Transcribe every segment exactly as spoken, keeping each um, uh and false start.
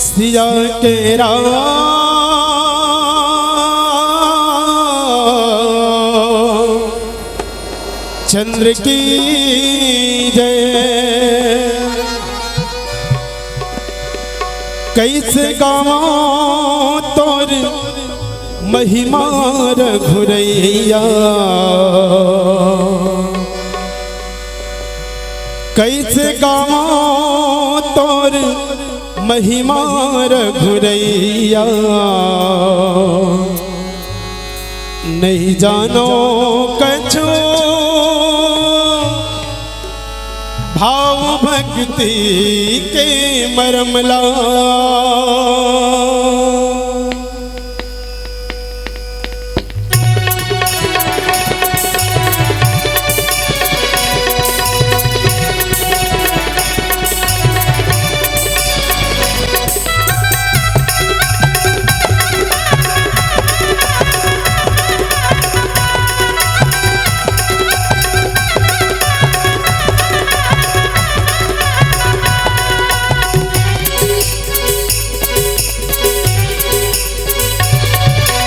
सिया के राम चंद्र की जय। कइसे गावों तोर महिमा रघुरैया, कइसे गावों तोर महिमा रघुरैया। नइ जानों कछु भाव भक्ति के मरम ला।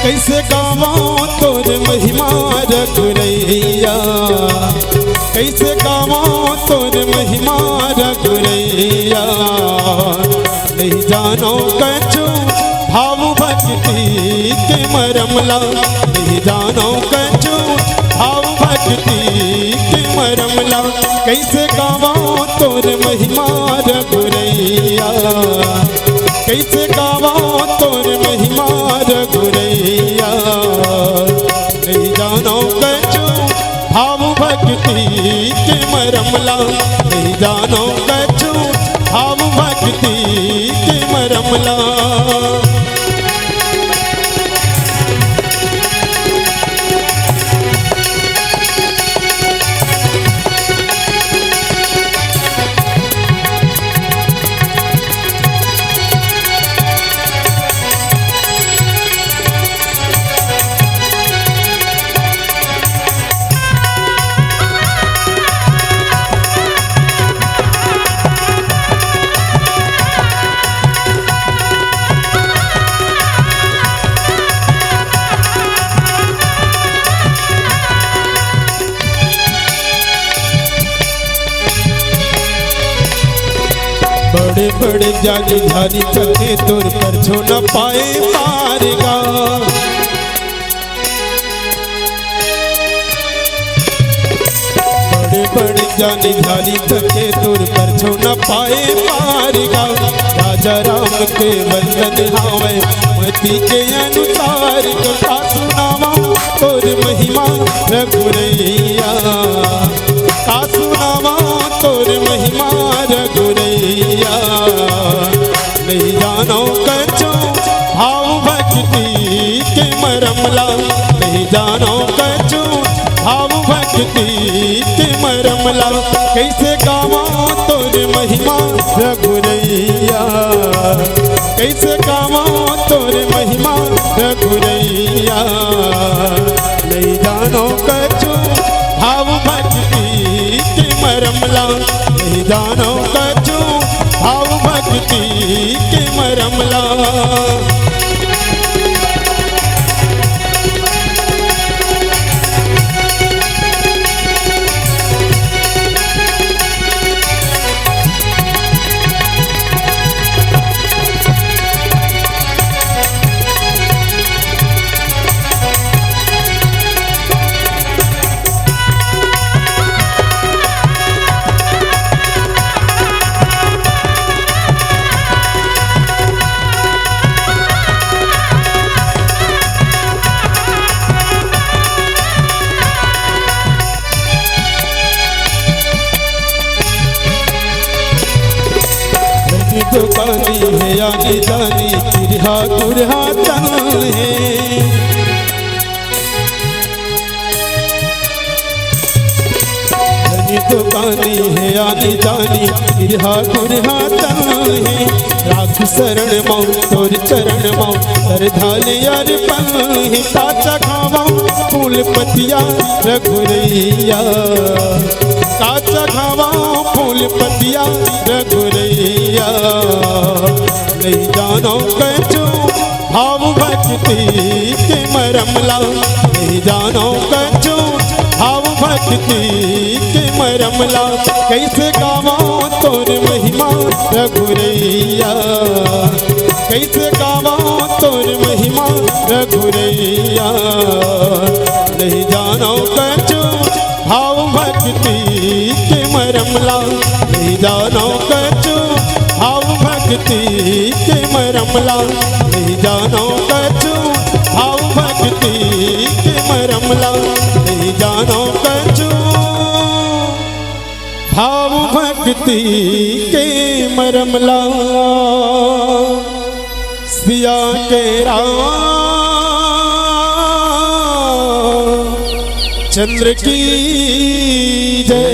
कइसे गावों तोर महिमा रघुरैया, कइसे गावों तोर महिमा रघुरैया। नइ जानों कछु भाव भक्ति के मरम ला, नइ जानों कछु भाव भक्ति के मरम ला। कइसे गावों तोर महिमा रघुरैया, कइसे गावों तोर महिमा रघुरैया। नइ जानों कछु भाव भक्ति के मरम ला, नइ जानों कछु भाव भक्ति के मरम ला। बड़े बड़े ज्ञानी ध्यानी चले तोर परछो न पाए पार गा। बड़े बड़े ज्ञानी ध्यानी चले तोर परछो न पाए पार गा। राजा राम के वचन हावय मति के अनुसार, तो का सुनावों तोर महिमा रघुरैया, का सुनावों तोर महिमा रघुरैया। नइ जानों कछु भाव भक्ति के मरम ला, नइ जानों कछु भाव भक्ति के मरम ला। कइसे गावों तोर महिमा रघुरैया, कइसे गावों तोर महिमा रघुरैया। नइ जानों कछु भाव भक्ति के मरम ला, नइ जानों कछु भाव भक्ति के मरम ला। धनी दुकानी हे आनी जानी, किरहा कुरहा चल हे। धनी दुकानी हे आनी जानी, किरहा कुरहा चल हे। राख शरण मऊ तोर चरण मऊ, सरधा ले अर्पण हे। का चघावों फूल पतिया रघुरैया, का चघावों फूल पतिया रघुरैया। नहीं जानो कछु भाव भक्ति के मरम ला, नहीं जानो कछु भाव भक्ति के मरम ला। कैसे गावा तोर महिमा रघुरैया, कैसे गावा तोर महिमा रघुरैया। नहीं जानो कछु भाव भक्ति के मरम ला, नहीं जानो कछु भाव भक्ति के मरम ला, नहीं जानो कछु भाव भक्ति के मरम ला, नहीं जानो कछु भाव भक्ति के मरम ला। सिया के राम चंद्र की जय।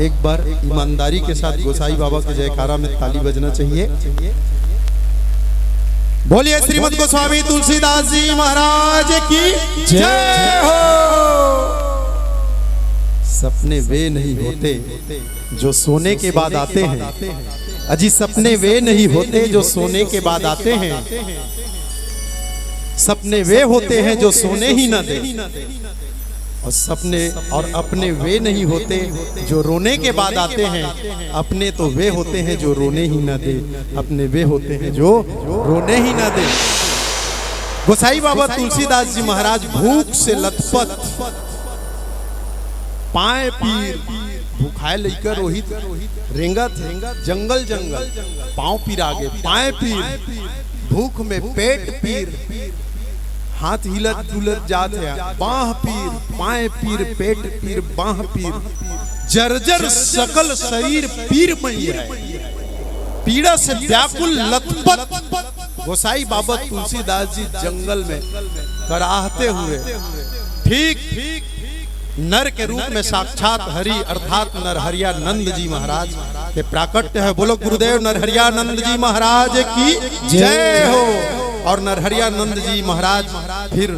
एक बार ईमानदारी के साथ गोसाई बाबा के जयकारा में ताली बजना चाहिए। बोलिए श्रीमद गोस्वामी तुलसीदास जी महाराज की जय हो। सपने वे नहीं होते जो सोने के बाद आते हैं। अजी, सपने वे नहीं होते जो सोने के बाद आते हैं। सपने वे होते हैं जो सोने ही न दे। और सपने और अपने वे नहीं होते जो रोने के बाद आते हैं। अपने तो वे होते हैं जो रोने ही न दे। अपने वे होते हैं जो रोने ही न दे। गोसाई बाबा तुलसीदास जी महाराज भूख से लथपथ, पाए पीर, भूखाए लइका रोहित रेंगत हे, जंगल जंगल, पाँव पीर आगे, पाए पीर, भूख में पेट पीर, हाथ हिलत डुलत जात हे, बाँह पीर, पाए पीर, पेट पीर, बाँह पीर, जर्जर सकल शरीर पीर मई है, पीड़ा से व्याकुल लथपथ। गोसाई बाबा तुलसीदास जी जंगल में कराहते हुए ठीक नर के रूप में साक्षात हरि अर्थात नरहरियानंद जी महाराज के प्राकट्य है। बोलो गुरुदेव नरहरियानंद जी महाराज की जय हो। और नरहरियानंद जी महाराज फिर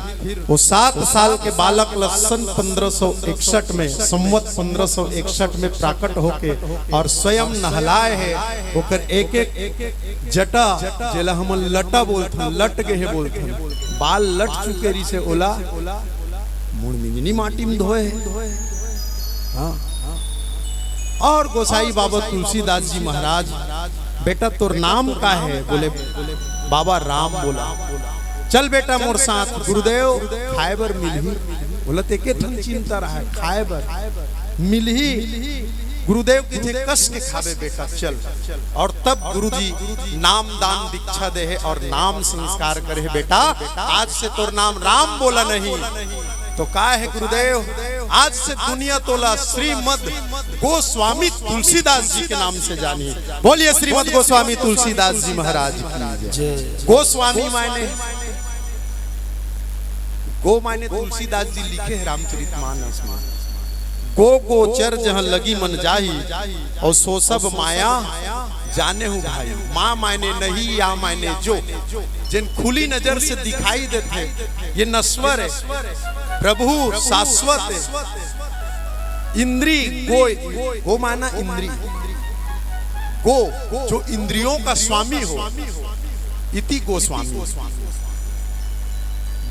वो सात साल के बालक ल सन पन्द्रह सौ इकसठ में, संवत पन्द्रह सौ इकसठ में प्राकट होके और स्वयं नहलाए है। ओकर एक एक जटा, जेला हमन लटा बोलथन, लट गे हे बोलथन, बाल लट चुके रिसे ओला मुड़ मिंजनी माटी में धोए हे। हाँ। और गोसाई बाबा तुलसीदास जी महाराज, "बेटा तोर नाम का है?" बोले, "बाबा राम।" बोला, "चल बेटा मोर साथ, गुरुदेव खाए बर मिलही।" बोला, "तेके ठन चिंता रहा है, खाए बर मिलही।" गुरुदेव कथे, "कस के खाबे बेटा, चल।" और तब गुरुजी नाम दान दीक्षा दे हे और नाम संस्कार करे हे, "बेटा आज से तोर नाम राम बोला नहीं।" तो का है गुरुदेव, आज से दुनिया तोला श्रीमद गोस्वामी तुलसीदास जी के नाम से जानी। बोलिए श्रीमद गोस्वामी तुलसीदास जी महाराज की जय। गोस्वामी मायने, गो मायने तुलसीदास जी लिखे हैं रामचरित मानस में, "गो गोचर जहाँ लगी मन जाही, और सो सब माया जाने हूँ भाई।" माँ मायने नहीं, या मायने जो, जेन खुली नजर से दिखाई देथे, ये नश्वर है, प्रभु शाश्वत है। इंद्री गो, गो माना इंद्री, गो जो इंद्रियों का स्वामी हो, इति गोस्वामी।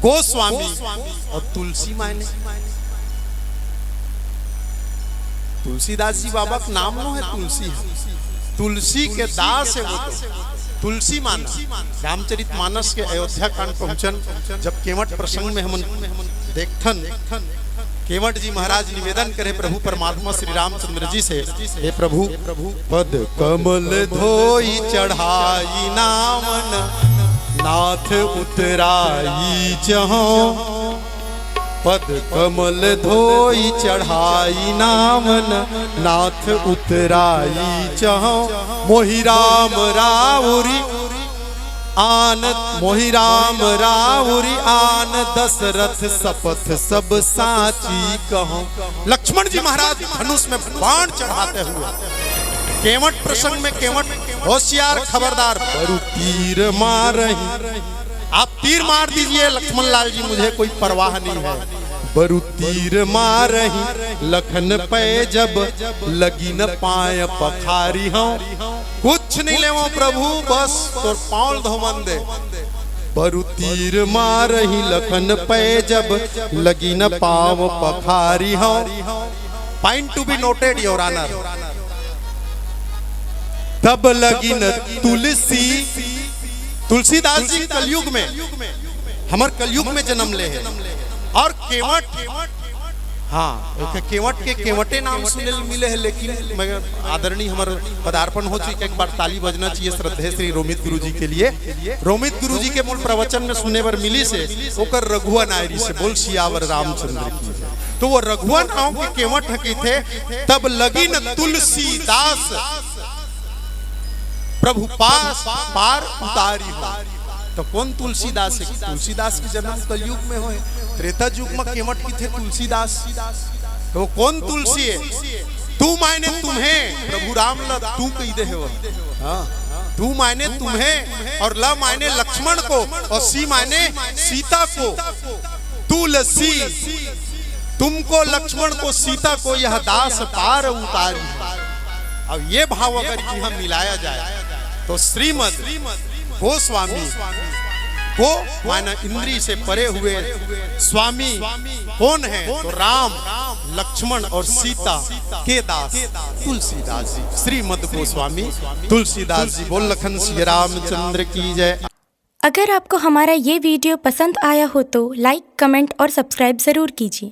गोस्वामी और तुलसी मायने, तुलसीदास जी बाबा का नाम नो है तुलसी है, तुलसी के दास है वो तो। तुलसी माना रामचरित मानस के अयोध्या कांड पहुंचन, जब केवट प्रसंग में हमन देखथन, केवट जी महाराज निवेदन करे प्रभु परमात्मा श्री रामचंद्र जी से, "हे प्रभु, पद कमल धोई चढ़ाई नामन, नाथ उतराई चहो।" पद कमल धोई चढ़ाई नामन, नाथ उतराई चहो। मोहि राम राउरी आन, मोहि राम राउरी आन, दशरथ सपथ सब साची कहो। लक्ष्मण जी महाराज धनुष में बाण चढ़ाते हुए, केवट प्रसंग में केवट होशियार खबरदार, बरु तीर मारही। आप तीर मार दीजिए लक्ष्मण लाल जी, मुझे कोई परवाह नहीं है। बरु तीर मारही लखन पै जब, लगी न पाय पखारी हूँ। कुछ नहीं लेवो प्रभु, बस तोर पाँव धोवन दे। बरु तीर मारही लखन पै, जब लगी न पाँव पखारी हौ। Point to be noted, your honor। तब लगी न तुलसी, तुलसीदास जी कलयुग में, हमर कलयुग में जन्म ले हे। और केवट, हाँ, एक केवट के केवटे नाम सुने ल मिले हे, लेकिन मैं, आदरणीय हमर पदार्पण हो चुके, एक बार ताली बजना चाहिए श्रद्धेय श्री रोमित गुरु जी के लिए। रोमित गुरु जी के मूल प्रवचन में सुने बर मिलिस हे, ओकर रघुआ नायरी से बोल सियावर रामचंद्र की जय। तो वो रघुआ नाम के केवट ह कहिथे, तब लगी न तुलसीदास प्रभु पास पार उतारी हो। तो कौन तुलसीदास हे? तुलसीदास के जन्म कलयुग में होय, त्रेता युग में केवट कहिथे तुलसीदास। तो वो कौन तुलसी हे? तू मायने तुम्हें, प्रभु राम ला तू कहि दे हे वो। हाँ, तू मायने तुम्हें और ला मायने लक्ष्मण को और सी मायने सीता को। तुलसी, तुमको लक्ष्मण को सीता को यह दास पार उतारी है। अब ये भाव अगर यहाँ मिलाया जाए तो श्रीमद गोस्वामी, गो माना इंद्री से परे हुए स्वामी कौन है? तो राम, लक्ष्मण और सीता के दास तुलसीदास जी। श्रीमद गोस्वामी तुलसीदास जी। बोल लखन सिया रामचंद्र की जय। अगर आपको हमारा ये वीडियो पसंद आया हो तो लाइक, कमेंट और सब्सक्राइब ज़रूर कीजिए।